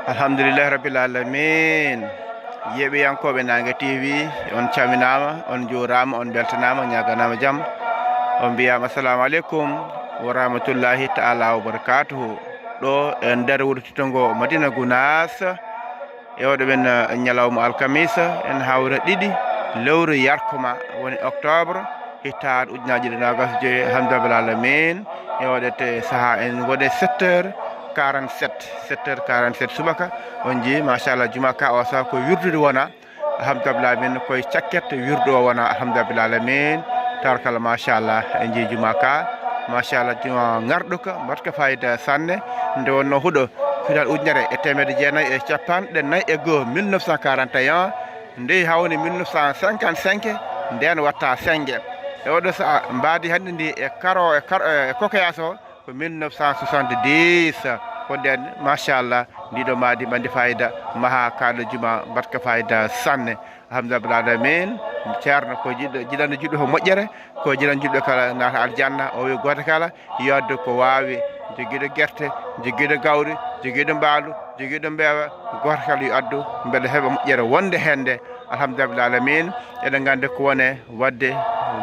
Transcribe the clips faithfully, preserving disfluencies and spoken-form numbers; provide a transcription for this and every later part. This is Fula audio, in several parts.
Alhamdulillahi rabbil alamin. Yeeɓiyankooɓe Naange T V, on caminaama, on njuuraama, on mbeltanaama, ñaaganaama jam. On mbiyaama assalamu aleykum wa rahmatullahi taala wa barakatuhu. Ɗo e nder wuro teddugo Madina Gunaas, e oɗo ɓen, eh, ñalawma alkamisa, en hawra ɗiɗi lewru yarkuma, woni octobre, hitaande ujunaaji ɗiɗi e noogas e joy, alhamdulillahi alamin. E oɗo te saha en woni sept heures quarante-sept, sept heures quarante-sept subaka. On njii, machallah, juma ka o saha ko wirdude wona. Alhamdulillahi alamin, koye cakkette wirdu o wona. Alhamdulillahi alamin. Tabarkalla, machallah, en njii juma ka. Machallah, juma ngarɗuka, mbaɗka fayida sanne. Nde wonno huɗo, hitaande ujunere e teemedde jeenayi e capanɗe nayi e go'o, mille neuf cent quarante et un. Nde hawni mille neuf cent cinquante-cinq, nden watta senge. E oɗo saha, mbaadi hannde ndi e karo, e kar-, e kokoyas o, ko mille neuf cent soixante-dix. Ko nden, machallah, ndiɗo maadi mbaɗndi fayida, maha kaɗo juma, mbaɗka fayida sanne. Alhamdulillahi alamin. Ceerno ko jiɗɗo, jiɗanɗo juɗɗo ko moƴƴere, ko jiɗanɗo juɗɗo kala naata aljanna. O wi gooto kala yo addu ko waawi, jogiiɗo gerte, jogiiɗo gawri, jogiiɗo mbaalu, jogiiɗo mbeewa, gooto kala yo addu, mbele heɓa moƴƴere wonde heen nde. Alhamdulillahi alamin. Eɗen nganndi ko wone waɗde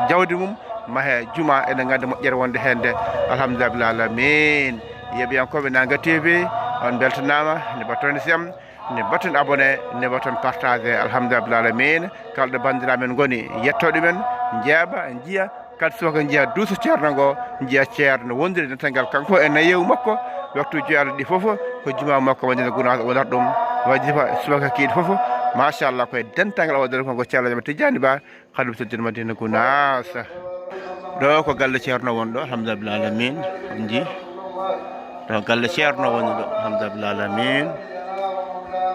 jawdi mum, mahe juma, eɗen nganndi moƴƴere wonde heen nde. Alhamdulillahi alamin. Yeeɓiyankooɓe Naange T V, on mbeltanaama, ne batton sem, ne batton abonné, ne batton partagé. Alhamdulillahi alamin. Kala ɗo banndiraaɓe men ngoni, yetto ɗumen, njeeɓa, njiya, kadi subaka njiya duuso ceerno ngo, njiya ceerno wondiri dental ngal kanko e nayewu makko, waktuuji Allah ɗi fof ko juma makko Madina Gunaas o waɗata ɗum, wajifa subaka kiiɗi fof, machallah, koye dental ngal o waɗata ɗum kanko Ceerno Ahmad Tijjaani Ba, Khalifatu Madina Gunaas. Ɗo ko galle ceerno woni ɗo, alhamdulillahi alamin. On njii? Ɗo galle ceerno woni ɗo, alhamdulillahi alamin.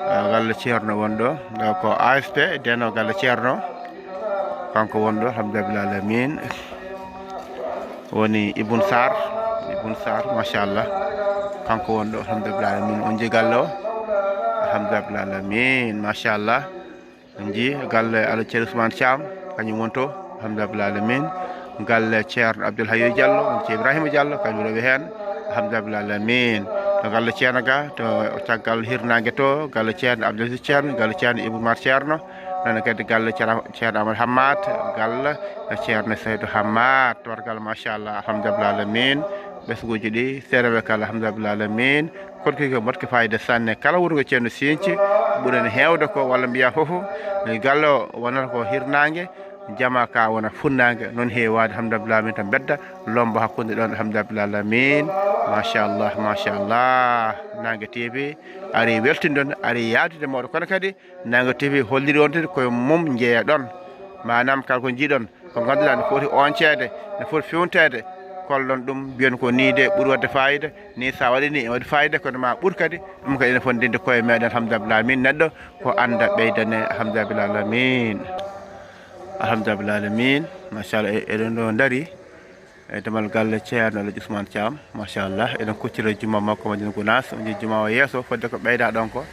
Ɗo galle ceerno woni ɗo. Ɗo ko A S P, deno galle ceerno. Kanko woni ɗo, alhamdulillahi alamin. Woni Ibn Sarr, Ibn Sarr, machallah. Kanko woni ɗo, alhamdulillahi alamin. On njii galle o? Alhamdulillahi alamin, machallah. En njii galle Alhaji Ceerno Ousmane Thiam, kañum woni to, alhamdulillahi alamin. Galle Ceerno Abdoul Hayyu Diallo, woni Ceerno Ibrahima Diallo, kañum rewi heen, alhamdulillahi alamin. To galle Ceerno ga, to caggal hirnaange to, galle Ceerno Abdoul Aziz Ceerno, galle Ceerno Ibou Mar Ceerno, noon kadi galle Ceerno, Ceerno Amadou Hammat, galle Ceerno Seydou Hammat, tabarkalla, machallah, alhamdulillahi alamin. Ɓesnguuji ɗi, seedeɓe kala, alhamdulillahi alamin. Kono kadi ko mbaɗka fayida sanne. Kala wuro ngo ceerno sinci, ɓuren heewde ko, walla mbiya fof, galle o wonata ko hirnaange, jama ka wona funnaange, noon heewaade, alhamdulillahi alamin, to mbedda, lomba hakkunde ɗon, alhamdulillahi alamin. Machallah, machallah. Naange T V ari weltindon, ari yaadude mooɗo. Kono kadi Naange T V holliri on tigi koye mum njeeya ɗon. Maanaam kala ko njiiɗon, ko ngannduɗaa ne foti onceede, ne foti fewnteede, kollon ɗum, mbiyon ko nii de ɓuri waɗde fayida, nii sa waɗi nii, ene waɗi fayida, kono ma ɓur kadi, ɗum kadi ene foti ndinde koye meɗen, alhamdulillahi alamin, neɗɗo ko annda ɓeydane, alhamdulillahi alamin. Alhamdulillahi alamin, machallah, e-, eɗen ɗo ndari, e demal galle Ceerno Alhaji Ousmane Thiam, machallah, eɗen kuccira juma makko Madina Gunaas, on njii juma o yeeso, fodde ko ɓeyda ɗon ko,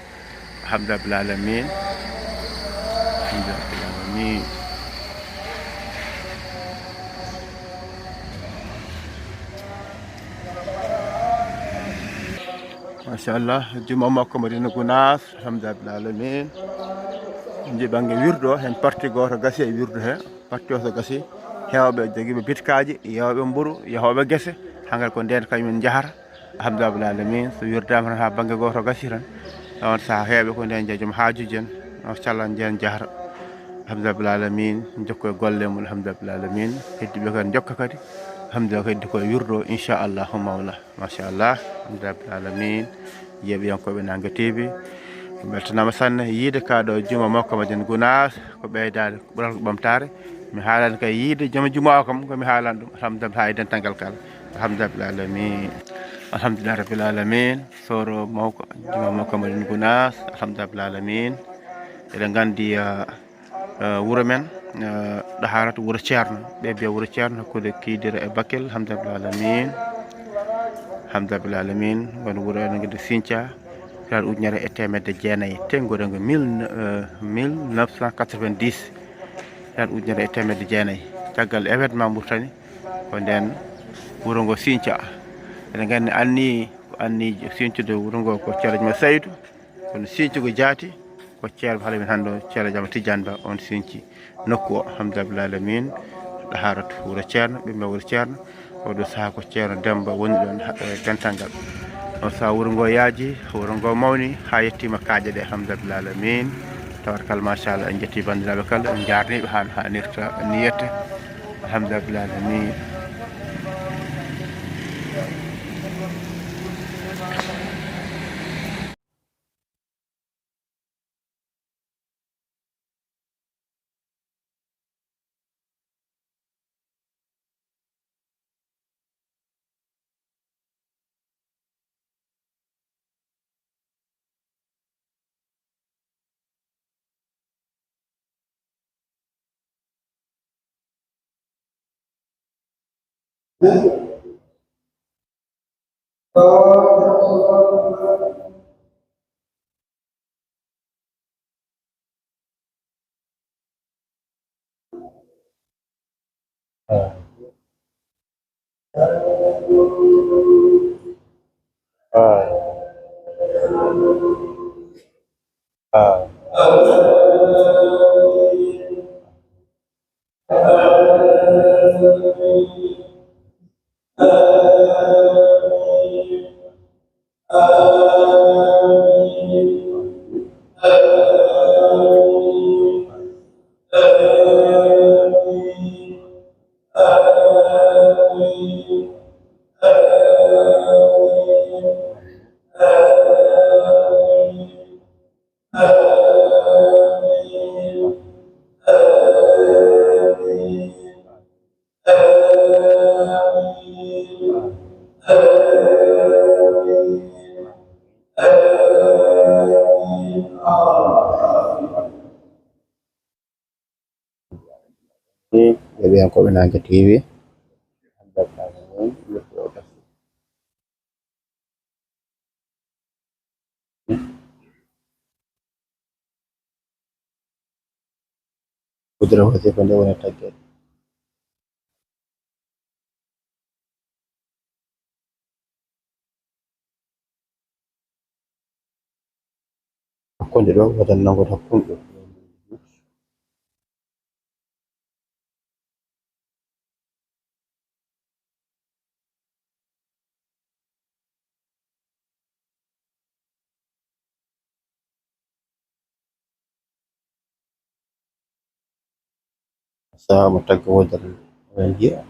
alhamdulillahi alamin. Alhamdulillahi alamin. Machallah, juma makko Madina Gunaas, alhamdulillahi alamin. Nji bannge wirdo, heen parti gooto gasi e wirdu he, parti o so gasi, heewɓe jogiiɓe bitkaaji, yahooɓe mburu, yahooɓe gese, hankadi ko ndeen kañumen njahata. Alhamdulillahi alamin, so wirdaama tan haa bannge gooto gasi tan, on saha heewɓe ko ndeen njeya joom haajuuji en, on callan ndeen njahata. Alhamdulillahi alamin, jokko e golle mum, alhamdulillahi alamin. Heddiiɓe kadi njokka kadi, alhamdulillahi, heddi ko e wirdo, inchallahu mawla. Machallah, alhamdulillahi alamin. Yeeɓiyankooɓe Naange T V, ko mbeltanaama sanne yiide kaa ɗo juma makko Madina Gunaas, ko ɓeydaade. Ɓural ko ɓamtaare. Mi haalani kay yiide joom juma o kam, ko mi haalani ɗum. Alhamdulillah, haa e dental ngal kala. Alhamdulillah alamin. Alhamdulillah rabbil alamin. Soro mawko, juma mawko Madina Gunaas. Alhamdulillah alamin. Eɗen nganndi, ah, ah, wuro men, ah, Ɗahaarata wuro Ceerno. Ɓe mbiya wuro Ceerno, hakkunde Kiidira e Bakel. Alhamdulillah alamin. Alhamdulillah alamin. Won wuro eɗen nganndi Sinca. Hitaande ujunere e teemedde jeenayi, teŋnguure ngo mille, eh, mille neuf cent quatre-vingt-dix, hitaande ujunere e teemedde jeenayi. Caggal événement Mauritanie, ko ndeen wuro ngo Sinca. Eɗen nganndi anni Ko anniiji, siiñtude wuro ngo ko Ceerno Jama Saydu, kono siiñtugo jaati ko Ceerno Ba, haalaa min hannde o, Ceerno Jama Tijaan Ba, on siiñci nokku o. Alhamdulillahi rabbil aalamiin. Ɗahaaratu wuro Ceerno, ɓiɓɓe wuro Ceerno. Oɗo sahaa ko Ceerno Demba woni ɗoon, ha, e dental ngal. On sahaa wuro ngo yaaji, wuro ngo mawni, haa yettiima kaaƴe ɗe. Alhamdulillahi rabbil aalamiin. Tabarakalla, machallah, en njetti banndiraaɓe kala, en njaarnii ɓe haa no haanirta, niyete. Alhamdulillahi rabbil aalamiin. Ni heɗiyankooɓe Naange T V. Kudura wasifa nde woni taggeede. Hakkunde ɗo, waɗan nangude hakkunde. Saha mo tagga wodere, oɗon njiya.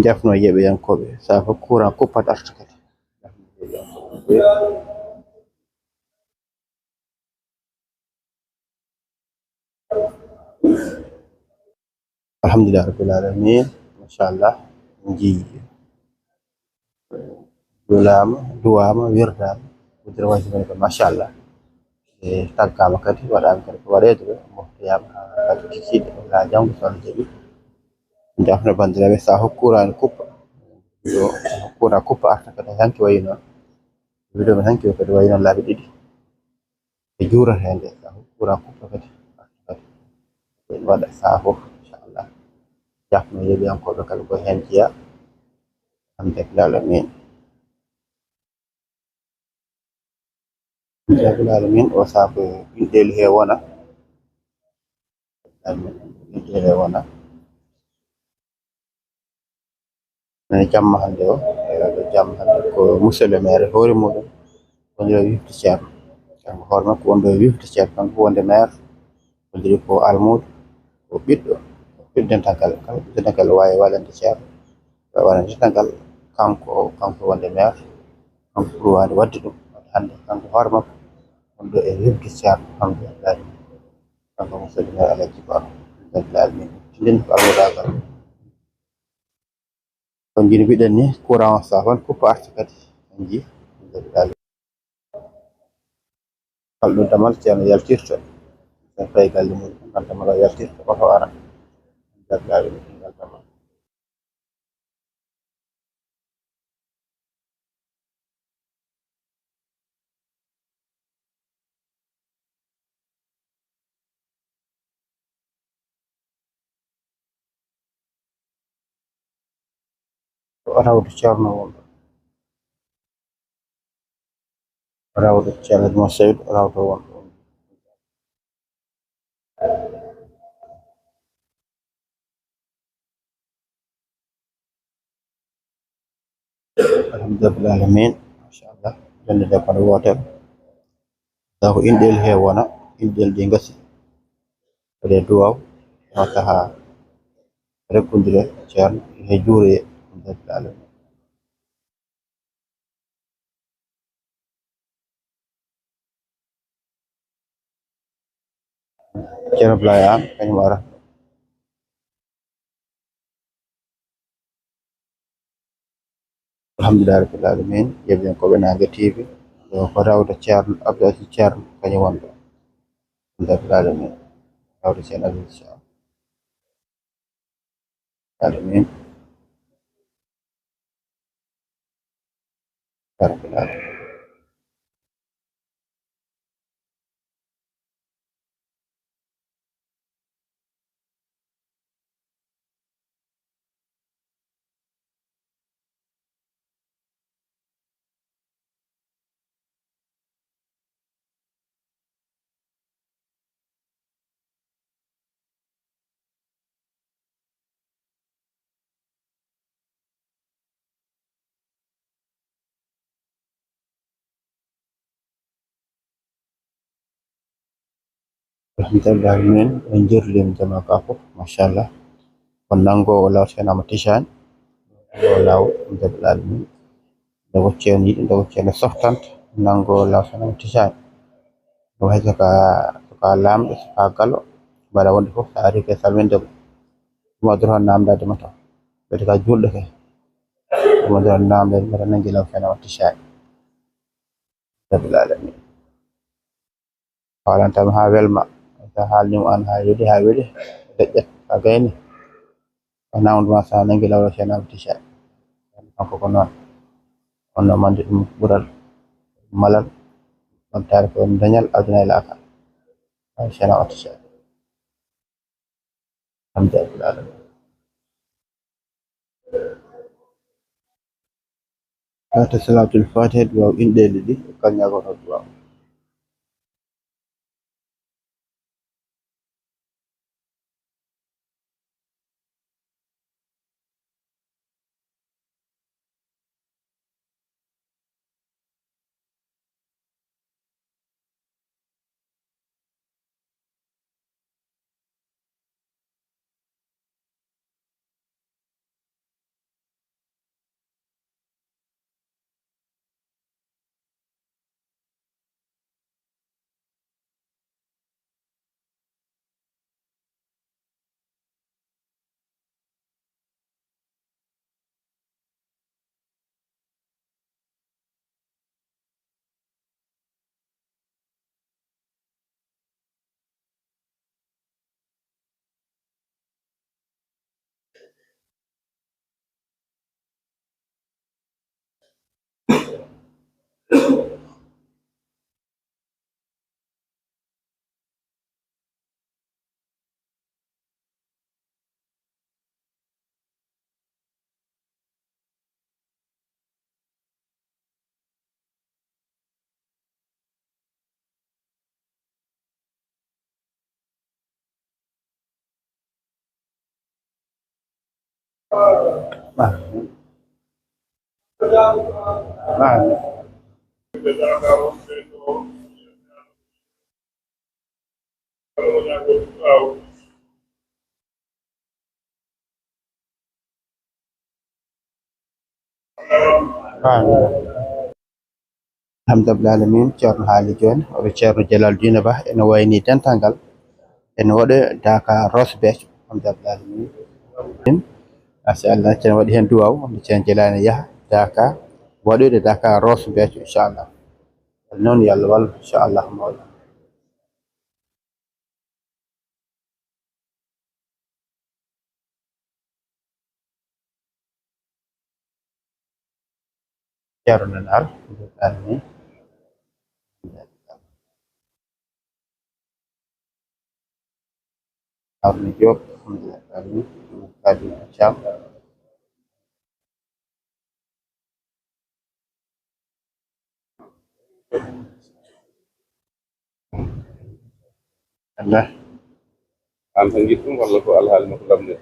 Jafno yeɓeyankooɓe, saha fof courant kuppat arta kadi. Alhamdulillah rabbil alamin, machallah, jii. Julaama, duwaama, wirdaama, udura wasi men ko machallah. E taggaama kadi, waɗaama kadi ko waɗeede ɗo, moftoyaama haa kadi kikiiɗe, wala janngo so Allah jaɓi. Jafno banndiraaɓe, saha fof courant ne kuppa. Yo courant kuppa arta kadi hanki wayi noon. Video men hanki o kadi wayi noon laabi ɗiɗi. E juurata heen de, saha fof courant kuppa kadi arta kadi. En waɗa saha fof, inchallah. Jafno yeɓiyankooɓe kala ko heen jeyaa. Alhamdulillah alamin. Rabbil alamin, o saako inɗeeli he wona. Inɗeeli he wona. Ene jamma hannde o, e oɗo jamma hannde ko monsieur le maire hoore muɗum, wonde o wifde ceerno. Kanko hoore makko wonde o wifde ceerno, kanko wonde maire, wondiri ko almuudo, ko ɓiɗɗo, ɓiɗɗo dental ngal, kala ɓiɗɗo dental ngal waawi wallande ceerno, waawi wallande dental ngal, kanko, kanko wonde maire, kanko ɓuri waawde waɗde ɗum. Hannde kanko hoore makko wonde o e wifde ceerno, alhamdulillahi. Kanko mo sali ngal Alhaji Ba, Alhamdulillahi alamin. Tindin ko alwadagal. Ko jini mbiɗen ni, courant o sa hon kuppa arti kadi. En ji, Alhamdulillahi. Kalɗo damal ceerno yaltirta. Sen tawi galle mum, ngal damal o yaltirta, oto ara. Alhamdulillahi alamin, ngal damal. Ko rawde ceerno wonɗo. Rawde ceerno Moussa Seydi, rawde wonɗo. Alhamdulillahi alamin. Machallah. Jonde nde kono wootere. Taw ko inɗel he wona, inɗel ɗi ngasi. Waɗe duwaw, wata ha rekkondire ceerno he juure. Alhamdulillahi alamin. Ceerno Ablaye Aan, kañum ara. Alhamdulillahi rabbil alamin. Yeɓen ko ɓe Naange T V. Ɗo ko rawde ceerno, Abdou Aziz Ceerno, kañum wonɗo. Alhamdulillahi rabbil alamin. Rawde ceerno Aziz Ceerno. Alamin. Rabbil alamin. Alhamdulillahi min, en njerlima jama ka fof, machallah. Ko nanngoowo law Ceerno Amadou Tijani, nanngoowo law Alhamdulillahi min. Nde ko ceerno yiɗi, nde ko ceerno softanta, nanngoowo law Ceerno Amadou Tijani. Ɗum hay so ka, so ka laamɗo, so ka galo, mbaɗa wonde fof, so a ari kay salminde mo. Ɗum addoto namdade mo taw. Ɓeyde ka juulɗo kay. Ɗum addoto namdade mo taw, nanngi law Ceerno Amadou Tijani. Rabbil alamin. Haalantama haa welma. So a haalnii mo aan haa weeli, haa weeli, deƴƴat, a gayni. O nawduma so a nanngi law Ceerno Amadou Tijani. Kanko ko noon. On no mande ɗum ɓural malal, ɓamtaare ko dañal aduna e laakara. Haa Ceerno Amadou Tijani. Alhamdulillahi rabbil alamin. Fatiha, salatul fatiha, duwaaw inɗeeli ɗi, ko ñaagoto duwaaw. Amin. Amin. Amin. Alhamdulillah alamin, Ceerno haali jooni, oɗo Ceerno Jalal Diina Ba, ene wayni dental ngal, ene waɗoya Dakar Ross Béthio. Alhamdulillah alamin. Machallah, ceerno waɗi heen duwaaw, wonde ceerno Jalal ne yaha Dakar, waɗoyde Dakar Ross Béthio, inchallah. Noon yo Allah wallu, inchallah mawla. Ceerno Nanaar, Ceerno Diop, Ceerno Kadi Thiam. Allah. An tan njiɗ ɗum walla ko alhaali makko lamde?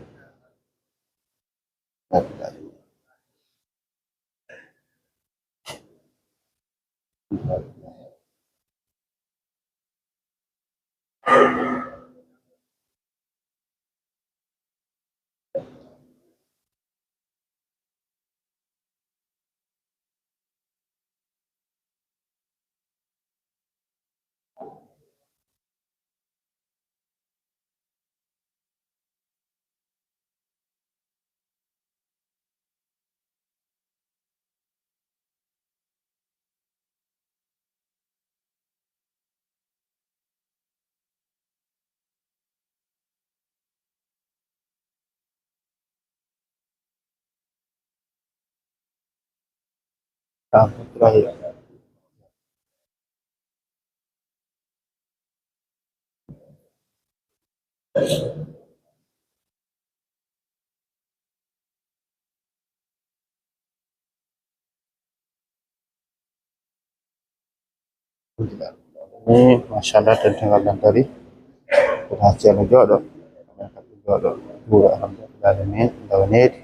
Ni, machallah, tentugal nan dari. Ko haa ceerno jooɗo, jooɗo, juuɗo, alhamdulillah alamin, ndaw needi,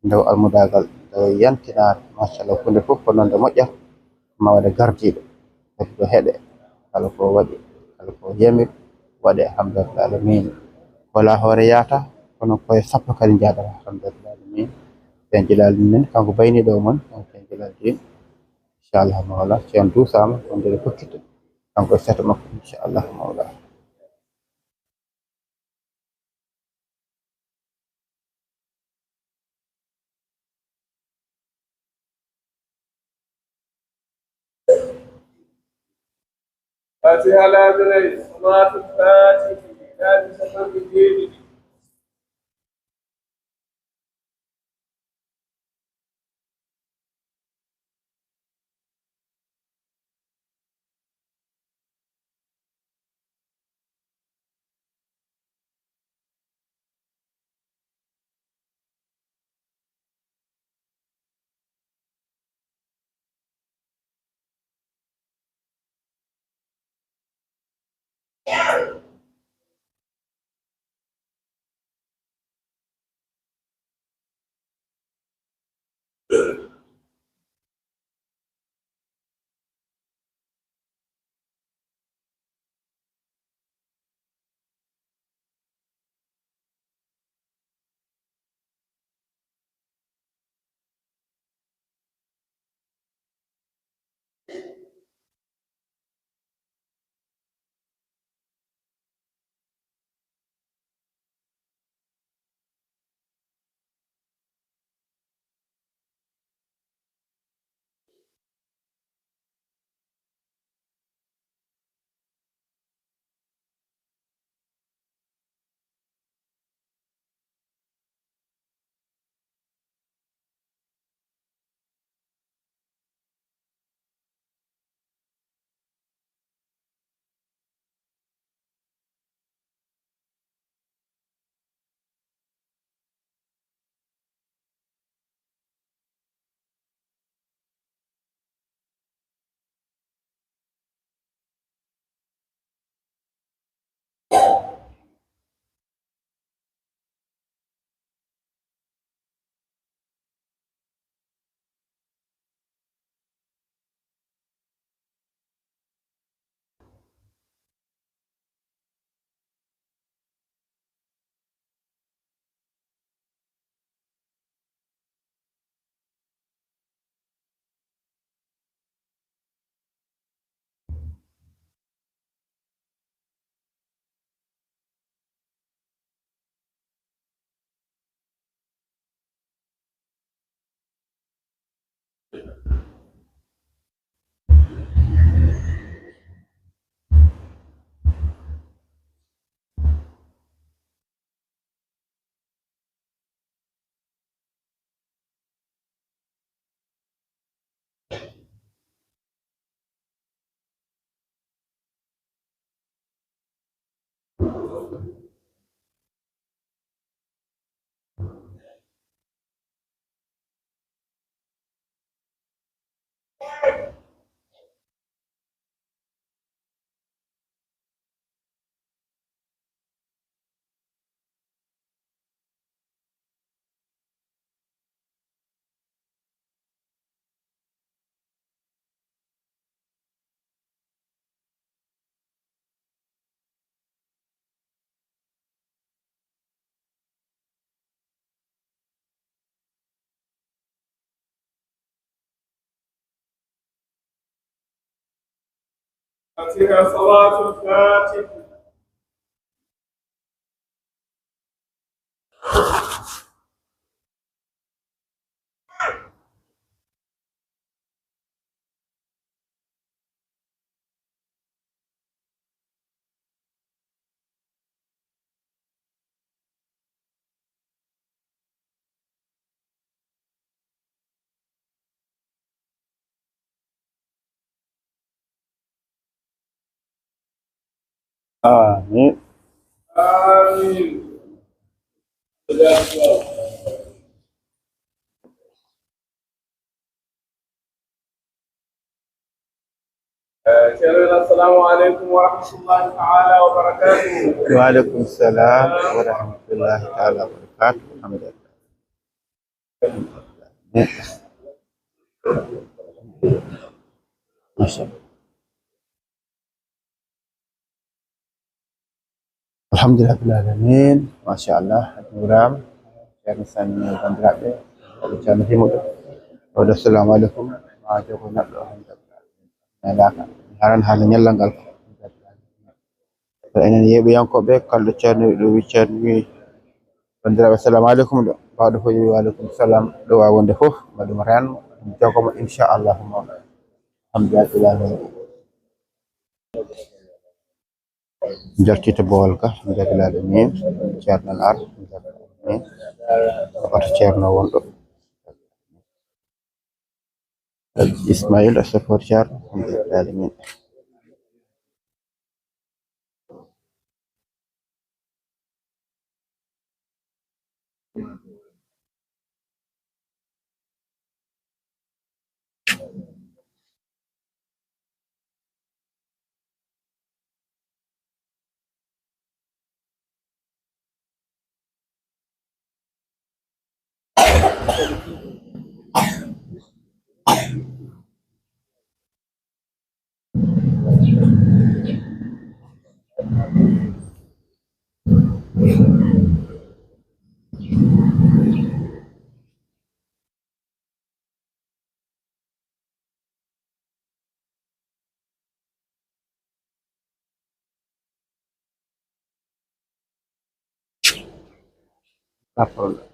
ndaw almudaagal, ndaw yantinaare, machallah, huunde fof ko noon nde moƴƴata, ma waɗe gardiiɗo, kadi ko heɗe, kala ko waɗi, kala ko yamir, waɗe, alhamdulillah alamin. Ko alaa hoore yahata, kono koye sappo kadi njahdata, alhamdulillah alamin. Ceerno Jalal min, kanko bayniiɗo mon, kanko Ceerno Jalal Diin. Inchallah mawla, ceerno duusaama, wonde ɗo hokkita kanko e seeto makko, inchallah mawla. Fatiha laabi nayi, salaatul faatihi laabi capanɗe jeeɗiɗi. Fatiha, salatul fatih. Amin. Amin. Eh, Ceerno, assalamu aleykum wa rahmatullahi taala wa barakatuh. Wa aleykum salam wa rahmatullahi taala wa barakatuh. Alhamdulillah. Masha Allah. Alhamdulillah rabbil alamin. Machallah, a juuraama. Ceerno Sani, banndiraaɓe, ceerno Himuɗo. Wawde, assalamu aleykum. Ma jogo neɗɗo, alhamdulillah. Neɗɗo haran haala ñallal ngal. Ko enen yeeɓiyankooɓe, kalɗo ceerno wi ɗo wi ceerno wi. Banndiraaɓe, assalamu aleykum ɗo. Baawɗo fof wi wa aleykum salam. Ɗo waawi wonde fof, ma ɗum reen, ɗum jogomo, inchallahu mawla. Alhamdulillah. Njaltito boowal ka, njabilaaɗo min, ceerno nan ar, min, oto ceerno wonɗo. Ismail, a sofor ceerno, njabilaaɗo min. Pas problème.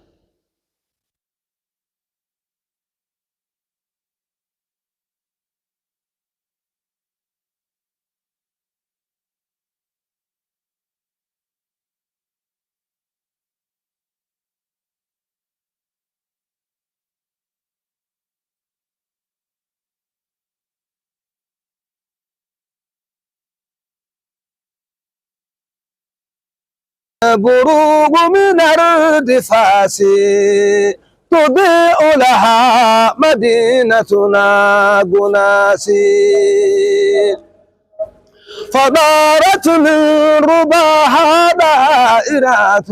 بروق من أرض فاس تضيء لها مدينتنا غناس. فدارت من رباها دائرة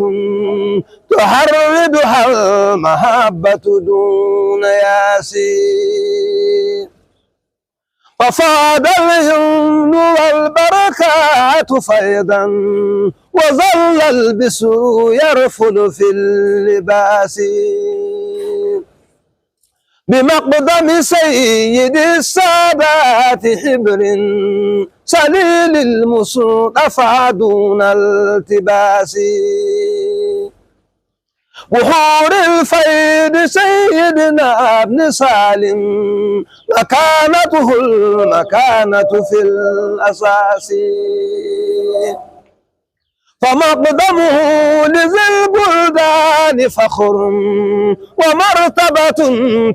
تحرضها المحبة دون ياس. ففاض الهند والبركات فيضا وظل البس يرفل في اللباس. بمقدم سيد السادات حبر سليل المصطفى دون التباس. بحور الفيض سيدنا ابن سالم مكانته المكانة في الأساس. فمقدمه لذي البلدان فخر ومرتبة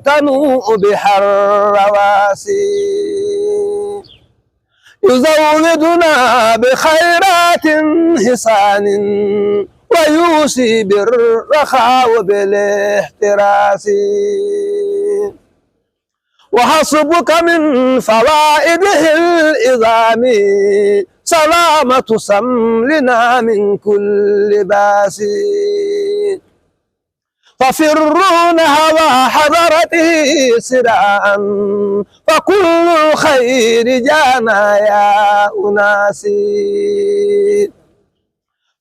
تنوء بها الرواسي. يزودنا بخيرات حسان ويوصي بالرخاء بالاحتراس. وحسبك من فوائده العظام سلامة سملنا من كل باس. ففروا نحو حضرته سراعا فكل الخير جانا يا أناس.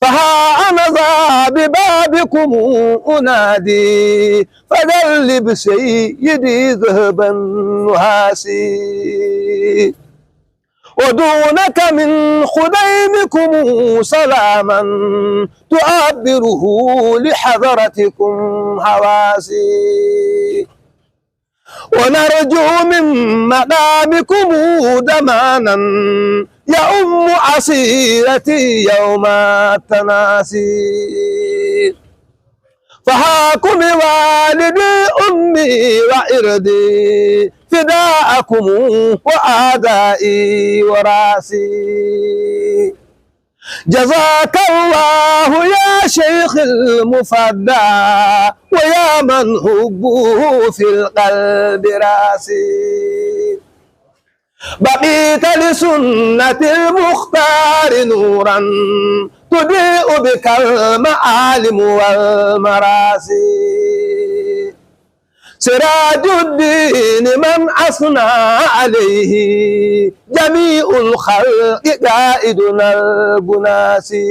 فها أنا ذا ببابكم أنادي فجلب سيدي ذهبا نحاسي. ودونك من خديمكم سلاما تعبره لحضرتكم هواسي. ونرجو من مقامكم دمانا يؤم عسيرتي يوم التناسي. فهاكم والدي أمي وعرضي فداءكم وأعدائي وراسي. جزاك الله يا شيخ المفدى ويا من حبه في القلب راسي. بقيت لسنة المختار نورا تضيء بك المعالم والمراسي. سراج الدين من أثنى عليه جميع الخلق قائدنا البناسي.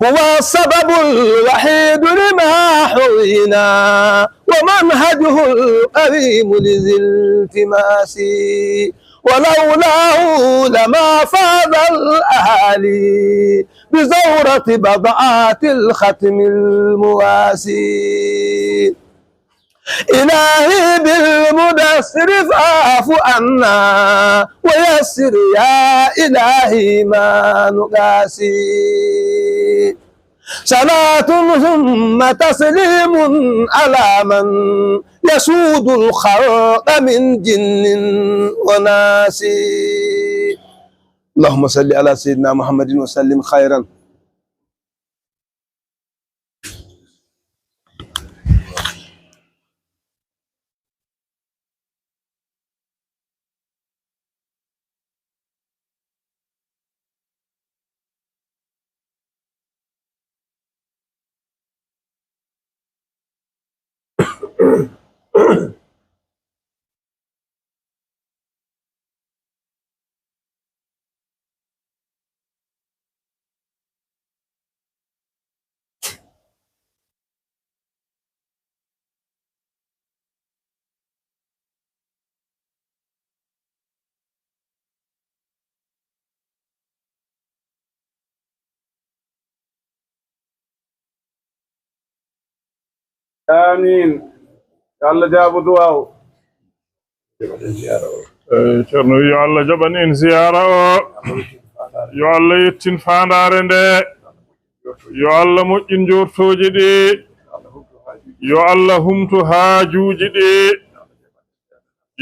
هو السبب الوحيد لما حوينا ومنهجه القويم لذي التماس. ولولاه لما فاز الأهالي بزورة بضعات الختم المواسي. إلهي بالمدثر فاعف عنا ويسر يا إلهي ما نقاسي. صلاة ثم تسليم على من يسود الخلق من جن وناس. اللهم صل على سيدنا محمد وسلم خيرا. Amin. Yo Allah jaabo du'aa o. Eh, Ceerno wi yo Allah jaɓan en ziyaara o. Yo Allah yettin faandaare nde. Yo Allah moƴƴin njortooji ɗi. Yo Allah humtu haajuuji ɗi.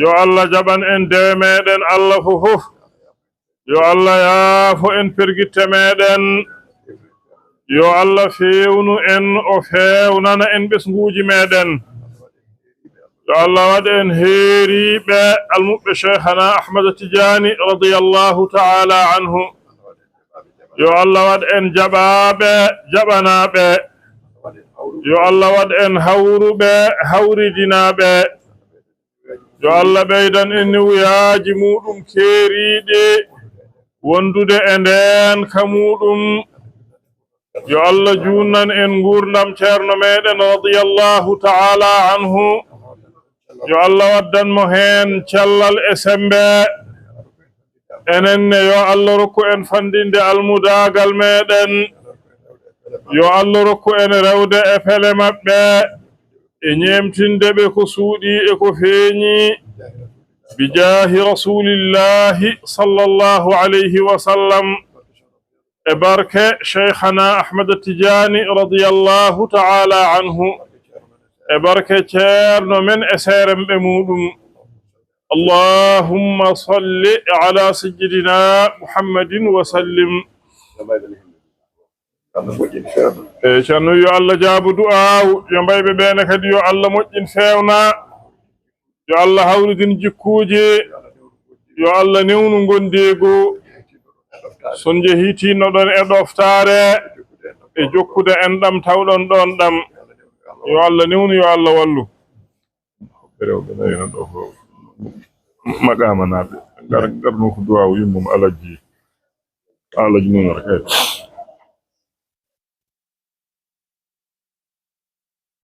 Yo Allah jaɓan en dewe meɗen Allah fof fof. Yo Allah yaafo en pergitte meɗen. Yo Allah feewnu en, o feewnana en ɓesnguuji meɗen. Yo Allah waɗ en heeriiɓe almuɓɓe Cheikhana Ahmad Tidiane radiyallahu ta'ala anhu. Yo Allah waɗ en jaɓaaɓe, jaɓanaaɓe. Yo Allah waɗ en hawruɓe, hawridinaaɓe. Yo Allah ɓeydan en niwuyaaji muuɗum keeriiɗi wondude e ndeen ka muuɗum. Yo Allah juunnan en nguurndam Ceerno meɗen radiyallahu ta'ala anhu. Yo Allah waddan mo heen cellal e semmbe. Enen ne, yo Allah rokku en fanndinde almudaagal meɗen. Yo Allah rokku en rewde e pele maɓɓe, e ñeemtinde ɓe ko suuɗii e ko feeñi. Bijaahi Rasuulillahi sallallahu alayhi wa sallam. E barke Cheikhana Ahmad Tidiane radiyallahu ta'ala anhu. E barke Ceerno men e seeremɓe muuɗum. Allahumma salli ala sayyidina Muhammadin wa sallim. E Ceerno, yo Allah jaabu du'aawu, yo mbayɓe ɓeene kadi, yo Allah moƴƴin feewna, yo Allah hawridin jikkuuji, yo Allah newnu ngondeegu. So njehii tinnoɗon e ɗoftaare, e jokkude enɗam tawɗon ɗon ɗam. Yo Allah newnu, yo Allah wallu. Rewɓe nayi no ɗo ko maqaama naaɓe. Ngar-, ngarno ko duwaawu yummum Alhaji, Alhaji Nunor, eh.